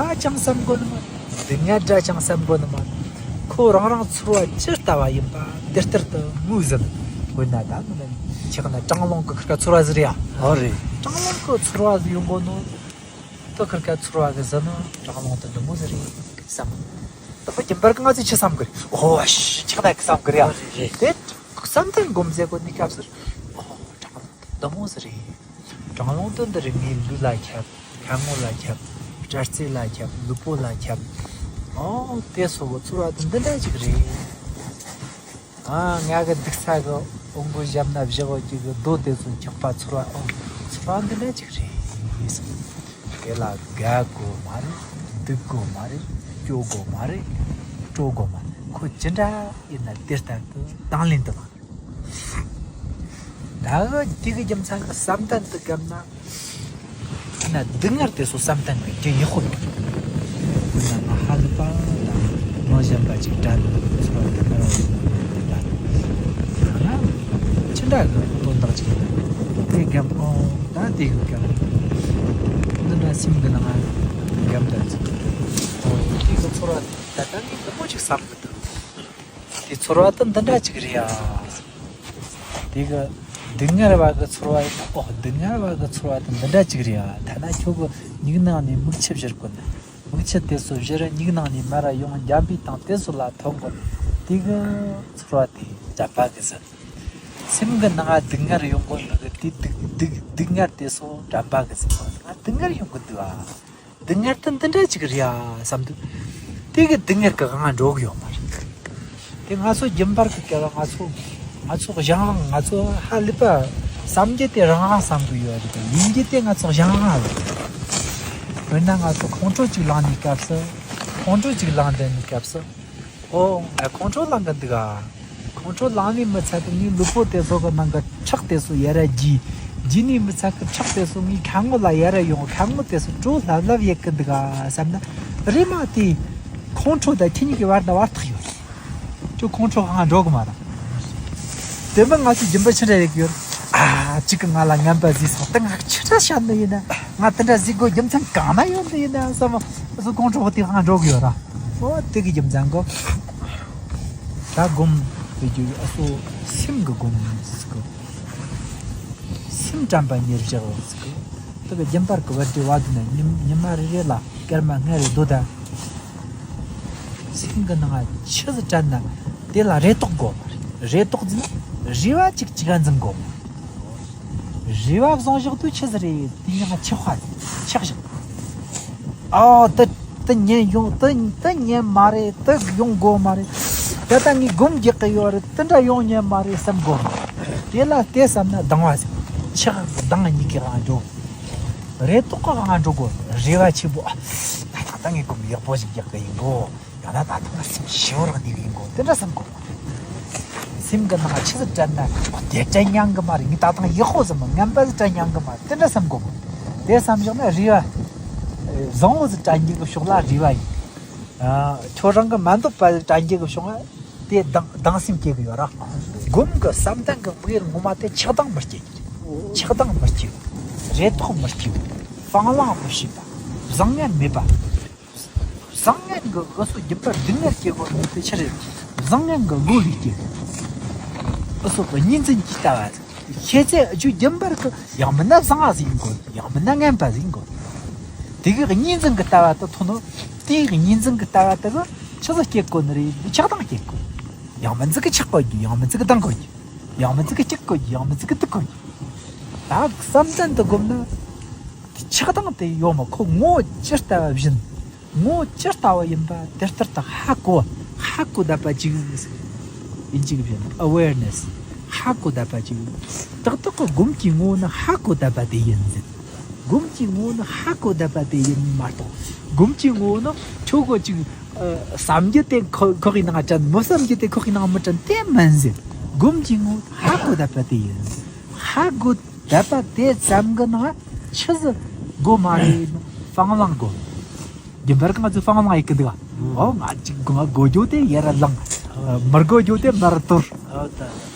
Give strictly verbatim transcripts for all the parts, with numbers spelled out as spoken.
འདྲ་ཅང་བསམ་དགོས་ནི་མ་རེད། སྡུག་བསྔལ་འདྲ་ཅང་བསམ་དགོས་ནི་མ་རེད། ཁོ་རང་རང་ཚོར་བ་ཅི་ལྟ་བ་ཡིན་པ་དེ་ལྟར་དུ་ངོས་ཟིན། དཔེར་ན་ད་ནི་ཆགས་ན་གྲང་རླུང་གི་ཁུར་ཁ་ཚོར་བ་ཟིག་རེད་ཡ། ཨོ་རེད། གྲང་རླུང་གི་ཚོར་བ་ཟིག་ཡོང་གོ་ནོ། དེ་ཁུར་ཁ་ཚོར་བ་གི་ཟིན་ནོ་གྲང་རླུང་དེ་འདི་མོ་ཟིག་རེད་བསམ། དེ་པ་རྒྱུན་པར་གི་ང་ཚོས་ཆི་བསམ་གི་རེད། ཨོ་ཤི་ཆགས་ན་གི་བསམ་གི་རེད་ཡ། རེད། དེ་བསམ་གཏན་སྒོམ་ཟེར་གོ་ནི་སྐབས་སུ། ཨོ་གྲང་རླུང་དེ་འདི་མོ་ཟིག་རེད། གྲང་རླུང་དེ་འདི་རེད། ངའི་ལུས་ལ་ཁྱབ། ཁ་ངོ་ལ་ཁྱབ། སྐྲ་རྩེ་ལ་ཁྱབ། ལུས་པོ་ལ་ཁྱབ། ཨོ་དེ་སོགས་གི་ཚོར་བ་དེ་འདི་འདྲ་ཅིག་རེད། ཨ་ང་གི་འདུག་ས་གི་འོང་གོ་བཞག་ན་བཞག་གོ་ཅིག་གི་རྡོ་དེ་ཚོ་འཁྱག་པ་ཚོར་བ། ཨོ་ཚོར་བ་འདི་འདྲ་ཅིག་རེད། དེ་ལ་དགའ་དགོས་མ་རེད། སྡུག་དགོས་མ་རེད། སྐྱོ་དགོས་མ་རེད། སྤྲོ་དགོས་མ་རེད། ཁོ་ཅི་འདྲ་ཡིན་ན་དེ་ལྟར་དུ་དང་ལེན་དུ་བླང་། ད་གི་དེ་གི་རྒྱུ་མཚན་གི་བསམ་གཏན་དུ་བཀབ་ན། ན་སྡུག་བསྔལ་དེ་ཚོ་བསམ་གཏན་གི་རྒྱུ་ཡག་པོ་ཡོད། དཔེར་ན་ང་ཧ་ལས་པ་དང་མི་གཞན་པ་ཅིག་དྲན་ཚོར་བ་དེ་ལྟར་བ་ཡོད་མ་རེད། ཡང་ན་ཅི་འདྲ་གི་དོན་དག་ཅིག་ཡིན་ན་དེ་བཀབ། ཨོ་ད་དེ་གི་བཀབ། འདི་འདྲ་སེམས་གི་ནང་བཀབ་ད་ཅིག་ཨོ་དེ་གི་ཚོར་བ་ད་ལྟ་ངས་འདི་མོ་ཅིག་བསམ་གི་འདུག་དེ་ཚོར་བ་དེ་འདི་འདྲ་ཅིག་རེད་ཡ། དེ་གི་སྡུག་བསྔལ་བ་གི་ཚོར་བ་ཡིན་ན། ཨོ་སྡུག་བསྔལ་བ་གི་ཚོར་བ་དེ་འདི་འདྲ་ཅིག་རེད་ཡ། ཐ་ན་ཁྱོད་གི་མིག་ནང་ནས་མིག་ཆུ་བཞུར་གོ་ནི། མིག་ཆུ་དེ་ཚོ་བཞུར། མིག་ནང་ནས་མར་ཡོང་འཇམ་པའི་དང་དེ་ཚོ་ལ་ཐོན་གོ་ནི། དེ་གི་ཚོར་བ་དེ་དྲན་པ་གི་ཟིན། སེམས་གི་ནང་སྡུག་བསྔལ་ཡོང་གོ་ནི་གི་དེ་སྡུག་སྡུག་སྡུག་བསྔལ་དེ་ཚོ་དྲན་པ་གི་ཟིན། ང་སྡུག་བསྔལ་ཡོང་གི་འདུག་ཨ། སྡུག་བསྔལ་དེ་འདི་འདྲ་ཅིག་རེད་ཡ་བསམ་དུས། དེ་གི་སྡུག་བསྔལ་གི་དབང་འགྲོ་གི་ཡོད་མ་རེད། དེ་ང་ཚོ་རྒྱུན་པར་གི་སྐབས་ལ་ང་ཚོ་ང་ཚོ་གཞན་དབང་། ང་ཚོ་ཧ་ལས་པ་བསམ་རྒྱུ་དེ་རང་དབང་བསམ་གི་ཡོད་རེད། ཡིན་རྒྱུ་དེ་ང་ཚོ་གཞན་དབང་རེད། དཔེར་ན་ང་ཚོ་ཁོང་ཁྲོ་ཅིག་ལངས་ནས་སྐབས་སུ། ཁོང་ཁྲོ་ཅིག་ལངས་བསྡད་ནས་སྐབས་སུ། ཨོ་ང་ཁོང་ཁྲོ་ལངས་གི་འདུག་ཨ། ཁོང་ཁྲོ་ལངས་ནས་མི་ཚད་དུ་ངའི་ལུས་པོ་དེ་ཚོ་གི་ནང་གི་ཁྲག་དེ་ཚོ་ཡར་རྒྱས། རྒྱས་ནས་མི་ཚད་གི་ཁྲག་དེ་ཚོ་ངའི་ཁ་ངོ་ལ་ཡར་ཡོང་། ཁ་ངོ་དེ་ཚོ་དྲོ་ལྷབ་ལྷབ་ཡེད་གི་འདུག་ཨ་བསམ་ན། རེད་མ་དེ་ཁོང་ཁྲོ་དང་ཁྱེད་གཉིས་ཀྱི་བར་ན་བར་ཐག་ཡོད་རེད། ཁྱོད་ཁོང་ཁྲོ་ཧང་འགྲོ་གི་མ་རེད། དེ་མིན་ང་ཚོ་རྒྱུན་པར་ཆི་འདྲ་ཡེད་གི་ཡོད་རེད། ཨ་གཅིག་གི་ང་ལ་ངན་པ་བཟོས་སོང་། དེ་ང་ཆི་འདྲ་བྱས་ནི་ཡིན་ན། ང་དེ་འདྲ་བཟོས་དགོས་རྒྱུ་མཚན་གང་ན་ཡོད་ནི་ཡིན་ན་བསམ། ཨ་སོ་ཁོང་ཁྲོ་དེ་ཧང་འགྲོ་གི་ཡོད་ར། ཨོ་དེ་གི་རྒྱུ་མཚན་གོ། ད་སྒོམ་དེ་རྒྱུ་ཨ་སོ་སེམས་གི་སྒོམ་ཟེར་གོ། སེམས་དྲན་པ་ཉེར་བཞག་ཟེར་གོ། དེ་གི་རྒྱུན་པར་གི་བར་དུ་བ་དུ་ན་ཉི་ཉི་མ་རེ་རེ་ལ་སྐར་མ་ལྔ་རེ་སྡོད་ད། སེམས་གི་ནང་ཆི་ཟིག་དྲན་ན་དེ་ལ་རེ་དོགས་དགོས་མ་རེད། རེ་དོགས་ཟིན་ན་རེ་བ་ཅིག་ཅིག་ག་འཛིན་དགོས་མ་རེད། རེ་བ་བཟུང་བཞག་དུས་ཆི་ཟིག་རེད། དེ་ཡང་ཆགས་པ་ཆགས་བཞག་ཨོ་དེ་དེ་ཉན་ཡོང་། དེ་དེ་ཉན་མ་རེད། དེ་ཡོང་དགོས་མ་རེད། ད་ལྟ་ངས་སྒོམ་རྒྱག་གི་ཡོད་རེད། དེ་འདྲ་ཡོང་ཉན་མ་རེད་བསམ་དགོས་མ་རེད། དེ་ལ་དེ་བསམ་ན་སྡང་བ་ཟིན། ཆགས་སྡང་གཉིས་ཀའི་དབང་འགྲོ། རེ་དོགས་ཀྱི་དབང་འགྲོ་དགོས། རེ་བ་ཆེན་པོ། ཨ་ད་ལྟ་ངས་སྒོམ་ཡག་པོ་ཞིག་རྒྱག་གི་ཡིན་གོ། ཡང་ན་ད་ཐོག་ལ་སེམས་ཞི་བོ་རང་ནུས་ཡིན་གོ། དེ་འདྲ་བསམ་གོ། སེམས་ཀྱི་ནང་ཆི་ཟིག་དྲན་ན་དེ་དྲན་མྱང་གི་མ་རེད། ངས་ད་ཐང་ཡག་པོ་ཟིན་མ་ངན་པ་ཟིག་དྲན་མྱང་གི་མ་རེད། དེ་འདྲ་བསམ་གོ། དེ་བསམ་བཞག་ན་རེ་བ་བཟང་བོ་ཟིག་དྲན་རྒྱུ་གི་ཕྱོགས་ལ་རེ་བ་ཡིན། ཨ་ཁྱོད་རང་གི་མ་འདོད་པ་ཟིག་དྲན་རྒྱུ་གི་ཕྱོགས་ལ་དེ་སྡང་སྡང་སེམས་སྐྱེ་གི་ཡོད་ར། སྒོམ་གི་བསམ་གཏན་གི་དམིགས་ཡུལ་ངོ་མ་དེ་ཆགས་སྡང་མི་སྐྱེ་རྒྱུ་རེད། ཆགས་སྡང་མི་སྐྱེ་བ། རེ་དོགས་མི་སྐྱེ་བ། སྤང་བླང་མི་བྱེད་པ། བཟང་ངན་མེད་པ། བཟང་ངན་གྱི་འུ་ཚོ་རྒྱུན་པར་སྡུག་བསྔལ་སྐྱེ་དགོས་ནི་དེ་ཆི་རེད། བཟང་ངན་གྱི་བློ་ལས་སྐྱེ་དགོས། འུ་ཚོ་གི་གཉིས་འཛིན་གྱི་ལྟ་བ་ཤེས་ཚད་རྒྱུ་རྒྱུན་པར་གྱི་ཡང་མིན་ན་བཟང་བ་ཟིག་ཡིན་དགོས། ཡང་མིན་ན་ངན་པ་ཟིག་ཡིན་དགོས། དེ་གི་གཉིས་འཛིན་གྱི་ལྟ་བ་དེ་ཐོན་ནོ། དེའི་གཉིས་འཛིན་གྱི་ལྟ་བ་དེ་གི་ཆི་ཟིག་སྐྱེ་དགོས་ནི་རེད། ཆགས་སྡང་སྐྱེ་དགོས། ཡང་མིན་ཟིག་གི་ཆགས་དགོས་རྒྱུ། ཡང་མིན་ཟིག་གི་སྡང་དགོས་རྒྱུ། ཡང་མིན་ཟིག་གི་སྐྱིད་དགོས་རྒྱུ། ཡང་མིན་ཟིག་གི་སྡུག་དགོས་རྒྱུ། ད་བསམ་གཏན་དུ་བསྒོམ་ན། དེ་ཆགས་སྡང་དེ་ཡོད་མ། ཁོ་ངོ་བོ་ཇི་ལྟ་བ་བཞིན། ངོ་བོ་ཇི་ལྟ་བ་ཡིན་པ་དེ་ལྟར་དུ་ཧ་གོ། ཧ་གོ་བསྡད་པ་ཅིག་ཡིན་ཅིག་བཞིན། awareness། ཧ་གོ་བསྡད་པ་ཅིག་ཏག་ཏག་གི་སྒོམ་གྱི་ངོ་བོ་ནི་ཧ་གོ་བསྡད་པ་དེ་ཡིན་ཟེར། སྒོམ་གྱི་ངོ་བོ་ནི་ཧ་གོ་བསྡད་པ་དེ་ཡིན་མ་གཏོགས། སྒོམ་གྱི་ངོ་བོ་ནི་ཁྱོད་གོ་ཅིག་ཨ་བསམ་རྒྱུ་དེ་ཁོ་ཁོ་གི་ནང་དྲན། མི་བསམ་རྒྱུ་དེ་ཁོ་གི་ནང་མི་དྲན། དེ་མིན་ཟེར། སྒོམ་གྱི་ངོ་བོ་ཧ་གོ་བསྡད་པ་དེ་ཡིན་ཟེར། ཧ་གོ་བསྡད་པ་དེ་ཙམ་གྱི་ནང་ཆི་ཟིག་དགོས་མ་རེད། སྤང་བླང་དགོས། རྒྱུན་པར་གི་ང་ཚོས་སྤང་བླང་ཡེད་གི་འདུག་ག་ཨོ་ང་ཅིག་ང་དགོས་རྒྱུ་དེ་ཡར་ལངས། མི་དགོས་རྒྱུ་དེ་མར་དོར། ཨོ་ད།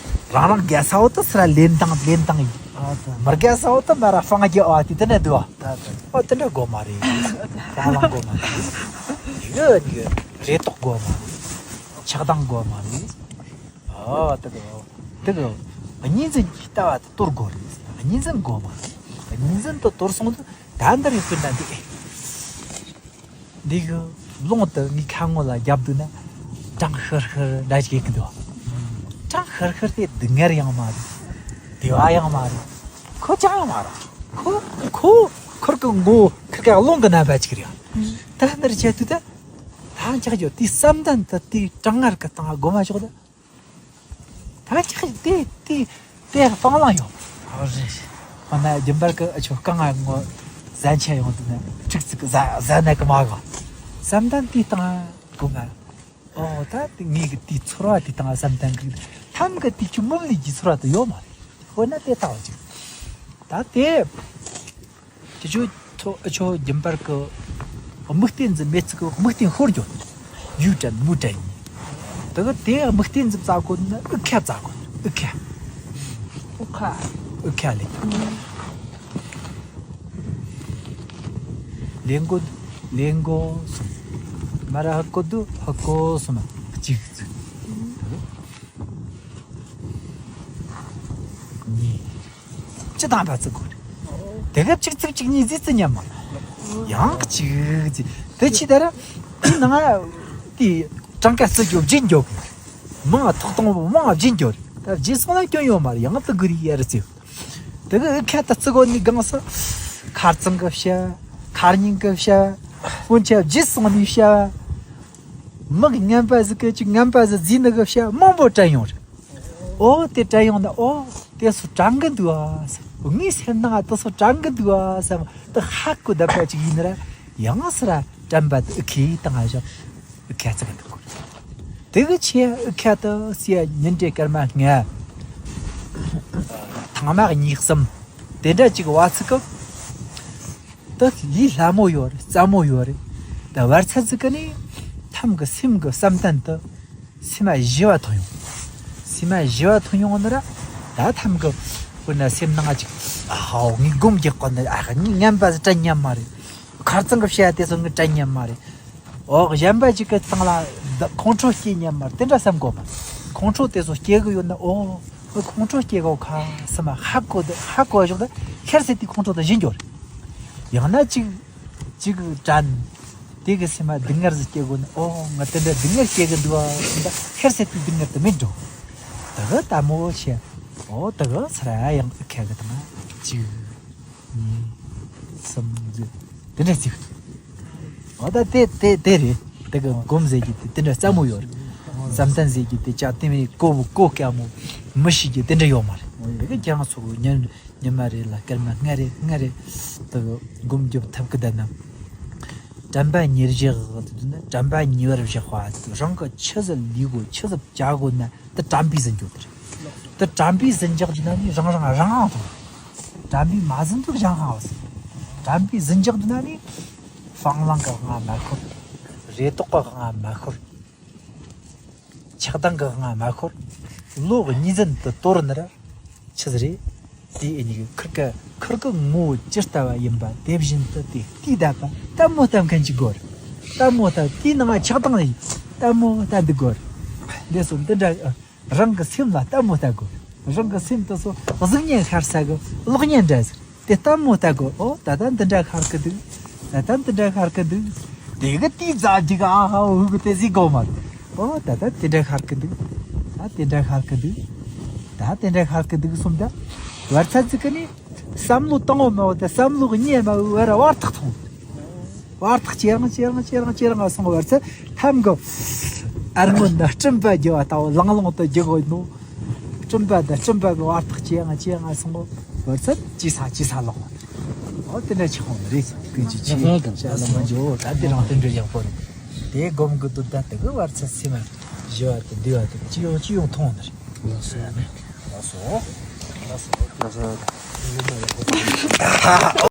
རང་རང་དགའ་ས་བོ་དེ་སུ་ར་ལེན་དང་ལེན་དང་ཡིན། ཨོ། མི་དགའ་ས་འོ་ད་མ་ར་སྤང་རྒྱག་པ་དེ་དེ་ནས་འདུག་བ། ཨོ་དེ་འདྲ་དགོས་མ་རེད། སྤང་བླང་དགོས་མ་རེད། ཡོད་ཡོད་རེ་དོགས་དགོས་མ་རེད། ཆགས་སྡང་དགོས་མ་རེད། ཨོ་དེ་གི་དེ་གི་གཉིས་འཛིན་གྱི་ལྟ་བ་དེ་དོར་དགོས་རེད། གཉིས་འཛིན་དགོས་མ་རེད། གཉིས་འཛིན་དེ་དོར་སོང་དུས་ད་འདི་རེད་དཔེར་ན་འདི། འདི་གི་རླུང་དེ་ངའི་ཁ་ངོ་ལ་བརྒྱབ་འདུག་ན། གྲང་ཤུར་ཤུར་འདྲ་ཞིག་གི་འདུག་གྲང་ཤུར་ཤུར་དེ་སྡུག་བསྔལ་ཡང་མ་རེད། བདེ་བ་ཡང་མ་རེད། ཁོ་ཅང་ཡང་མ་རེད། ཁོ་ཁོ་ཁུར་གི་མགོ་ཁུར་གི་རླུང་གི་རྣམ་པ་ཅིག་རེད། ད་འདིར་བྱེད་དུས་ད་ད་འཇག་ཡོད་དེ་བསམ་གཏན་དུ་དེ་གྲང་ངར་གི་སྟེང་སྒོམ་མ་ཆོག་ད། ད་ཅི་དེ་དེ་དེ་སྤང་བླང་ཡོད། ཨོ་རེད། ཁོ་ན་རྒྱུན་པར་གི་ཨ་ཆོ་རྐང་ང་ངོ་ཟན་ཆ་ཡོང་དུས་ན་ཁྲིག་ཚིག་གི་ཟ་ཟ་ན་གི་མ་ག་བསམ་གཏན་དེ་སྟེང་གོ་ང་། ཨོ་ད་དེ་ངེད་གི་དེ་ཚོར་བ་དེ་སྟེང་བསམ་གཏན་གི་ཐམ་གི་དེ་ཆུ་མུམ་ལི་གི་ཚོར་བ་དེ་ཡོད་མ་རེད། ཁོ་ན་དེ་ལྟ་བ་ཅིག་ད་དེ། ཁྱེད་ཆོ་ཐོ་ཨ་ཆོ་རྒྱུན་པར་གི་དམིགས་རྟེན་འཛིན་མེད་ཚིག་གི་དམིགས་རྟེན་ཤོར་འགྱོ། ཡུ་དྲན་མུ་དྲན་ཡིན། དེ་གི་དེ་དམིགས་རྟེན་འཛིན་རྩ་གོ་ནི་ཨུ་ཁ་རྩ་གོ་ནི་ཨུ་ཁ། ཨུ་ཁ། ཨུ་ཁ་ལེ། ལེན་གོ་ལེན་གོ་སུམ། མ་ར་ཧ་གོ་དུ་ཧ་གོ་སུམ་གཅིག་ཚིག་གཉིས། སྤྱི་དང་པ་བརྩི་དགོས་རེད། དེ་ག་གཅིག་ཚིག་གཅིག་གཉིས་ཟིག་བརྩི་ཉན་མ་ཡང་གཅིག་ཟིག་དེ་ཕྱི་དར་དེ་ནང་དེ་གྲངས་ཀ་བརྩི་རྒྱོ་བརྗེད་འགྱོ་གི་མ་རེད། མང་ཐོག་གཏོང་མང་བརྗེད་འགྱོ་རེད། ད་བརྗེད་སོང་ན་སྐྱོན་ཡོད་མ་རེད། ཡང་དུ་དགོས་རེད་ཡ་རེད་བརྩི། དེ་ག་ཨུ་ཁ་ད་བརྩི་དགོས་ནི་གང་ས་ཁ་རྩང་གི་བཤད། ཁ་རྙིང་གི་བཤད། སྔོན་ཆད་བརྗེད་སོང་ནི་བཤད། མི་ངན་པ་ཟིག་གི་ཅིག་ངན་པ་ཟིག་བརྫིས་ནི་གི་བཤད་མང་པོ་དྲན་ཡོང་རེད། ཨོ་དེ་དྲན་ཡོང་ན་ཨོ་དེ་སུ་དྲན་གི་འདུག་ཨ་ཟེར། ངའི་སེམས་ནང་དེ་སུ་དྲན་གི་འདུག་ཨ་ཟེར། དེ་ཧ་གོ་བསྡད་པ་ཅིག་ཡིན་ན་ར་ཡང་སེ་ར་དྲན་པ་དེ་ཨུ་ཁེ་བཏང་ཨ་ཞོག་ཨུ་ཁེ་བརྩི་གི་འདུག་དེ་གི་ཆེ་ཨུ་ཁེ་དེ་སི་ཉིན་དྲེ་སྐར་མ་ལྔ། ཐང་མ་གཉིས་གསུམ། དེ་འདྲ་ཅིག་བ་ཚིག་གི་དེ་ལས་སླ་མོ་ཡོད་རེད། སླ་མོ་ཡོད་རེད། ད་བར་ཚ་ཟིག་གི་ནི་ཐམ་གི་སེམས་གི་བསམ་གཏན་དུ། སེམས་མ་ཞི་བ་ཐོན་ཡོང་། སེམས་མ་ཞི་བ་ཐོན་ཡོང་ནི་ར། ད་ཐམ་གི་དཔེར་ན་སེམས་ནང་ཅིག་ཨ་ཧའོ་ངའི་སྒོམ་རྒྱག་གོ་ནི་ཨ་ངའི་ངན་པ་ཟིག་དྲན་ཉན་མ་རེད། ཁ་རྩང་གི་བཤད་དེ་སོང་ངའི་དྲན་ཉན་མ་རེད། འོ་གཞན་པ་ཅིག་གི་སྟེང་ལ་ཁོང་ཁྲོ་སྐྱེ་ཉན་མ་རེད། དེ་འདྲ་བསམ་དགོས་མ་རེད། ཁོང་ཁྲོ་དེ་ཚོ་སྐྱེ་གི་ཡོད་ན་ཨོ་ཁོང་ཁྲོ་སྐྱེ་གོ་ཁ་སེམས་མ་ཧ་གོ་དེ་ཧ་གོ་བཞག་ད་ཁེར་སེ་དེ་ཁོང་ཁྲོ་དེ་ཞི་འགྱོ་རེད། ཡང་ན་ཅིག་ཅིག་དྲན། དེ་གི་སེམས་མ་སྡུག་བསྔལ་ཟིག་སྐྱེ་དགོས་ན་ཨོ་ང་དེ་འདྲ་སྡུག་བསྔལ་སྐྱེ་གི་འདུག་ཨ་ཟེར་ད་ཁེར་སེ་དེ་སྡུག་བསྔལ་དེ་མེད་འགྲོ། ད་གི་ལྟད་མོ་བྱེད། ཨོ་ད་གི་ཚར་ཡང་ཨུ་ཁ་གི་དང་ཅིག་གཉིས། གསུམ་བཞི། དེ་འདྲ་ཅིག་ཨོ་ད་དེ་དེ་དེ་རེད། དེ་གི་སྒོམ་ཟེར་གྱི་དེ་དེ་འདྲ་སླ་མོ་ཡོད་རེད། བསམ་གཏན་ཟེར་གྱི་དེ་ཅག་དེ་མིན་གོ་བུ་གོ་སྐྱ་མོ་མི་ཤེས་ཀྱི་དེ་འདྲ་ཡོད་མ་རེད། དེ་གི་ཁྱེད་རང་ཚོ་གི་ཉན། ཉི་མ་རེ་ལ་སྐར་མ་ལྔ་རེ་ལྔ་རེ་དུ་སྒོམ་རྒྱོབ་ཐུབ་ཀི་ད་ན། དྲན་པ་ཉེར་བཞག་དུ་ན་དྲན་པ་ཉེ་བར་བཞག་པ་དུ་རང་གི་ཆི་ཟིག་ལུས་གོ་ཆི་ཟིག་བྱ་གོ་ན་དུ་དྲན་པའི་ཟིན་རྒྱུ་དེ་རེད། དུ་དྲན་པའི་ཟིན་རྒྱག་རྒྱུ་ན་ནི་རང་རང་རང་རང་དང་། དྲན་པའི་མ་ཟིན་དུ་གཞན་རང་བ་ཟིན། དྲན་པའི་ཟིན་རྒྱག་རྒྱུ་ན་ནི་སྤང་བླང་གི་དབང་མ་ཤོར། རེ་དོགས་པ་དབང་མ་ཤོར། ཆགས་སྡང་གི་དབང་མ་ཤོར། བློ་གཉིས་ཟིན་དུ་དོར་ནི་ར། ཆི་ཟིག་རེད། དེ་ཨེ་ཉིག་ཁིར་ཀ་ཁིར་ཀ་ངོ་བོ་ཇི་ལྟ་བ་ཡིན་པ་དེ་བཞིན་དུ་དེ་ལྟའི་བསྡད་པ་ལྟད་མོ་ལྟ་མཁན་གྱི་སྒོར། ལྟད་མོ་ལྟ་དེའི་ནང་ཆགས་སྡང་ཡིན། ལྟད་མོ་ལྟ་འདི་སྒོར། འདི་སོ་འདི་འདྲ་རང་གི་སེམས་ལ་ལྟད་མོ་ལྟ་དགོས། རང་གི་སེམས་དེ་སོ་གཟུགས་བརྙན་ཤར་ས་གི་གློག་བརྙན་འདྲ་ཟིག་དེ་ལྟད་མོ་ལྟ་དགོས། ཨོ་ད་ལྟ་འདི་འདྲ་ཤར་གི་འདུག་ད་ལྟ་འདི་འདྲ་ཤར་གི་འདུག་དེ་གི་དེའི་རྩ་རྒྱུག་ཨ་ཧ་འུ་གི་དེ་ཟིག་གོ་མ་རེད། ཨོ་ད་ལྟ་དེ་འདྲ་ཤར་གི་འདུག་ད་དེ་འདྲ་ཤར་གི་འདུག་ད་དེ་འདྲ་ཤར་གི་འདུག་གསུམ་ད། བར་ཚ་ཟིག་གི་ནི་བསམ་བློ་བཏང་བ་མ་བོ་དེ་བསམ་བློ་གི་གཉེར་མ་བོ་བར་བར་ཐག་ཐོང་། བར་ཐག་ཇེ་རིང་ཇེ་རིང་ཇེ་རིང་ཇེ་རིང་སོང་བར་ཚེ་ཐམ་གི་ཨར་སྔོན་ན་སྤྲིན་པ་རྒྱུ་བ་ལྟ་བུ་ལང་ལོང་དུ་རྒྱུ་གོ་ནོ། སྤྲིན་པ་དང་སྤྲིན་པ་གི་བར་ཐག་ཇེ་རིང་ཇེ་རིང་སོང་བར་ཚེ་ཇེ་ས་ཇེ་ས་ལོག་པ། ཨོ་དེ་འདྲ་ཆགས་འོང་རེད། ཀུན་གྱི་ཆེ་ཤ་ལ་མ་འཇོ་ད་དེ་རང་དེ་འདྲ་ཡག་པོ་རེད། དེ་སྒོམ་གི་འདུག་ད་དེ་གི་བར་ཚེ་སེམས་མ་ཞི་བ་དང་བདེ་བ་དང་ཅི་ཡོང་ཅི་ཡོང་མཐོང་ནི་རེད། ལགས་སོ། ལགས་སོ། ལགས་སོ། ལགས་སོ།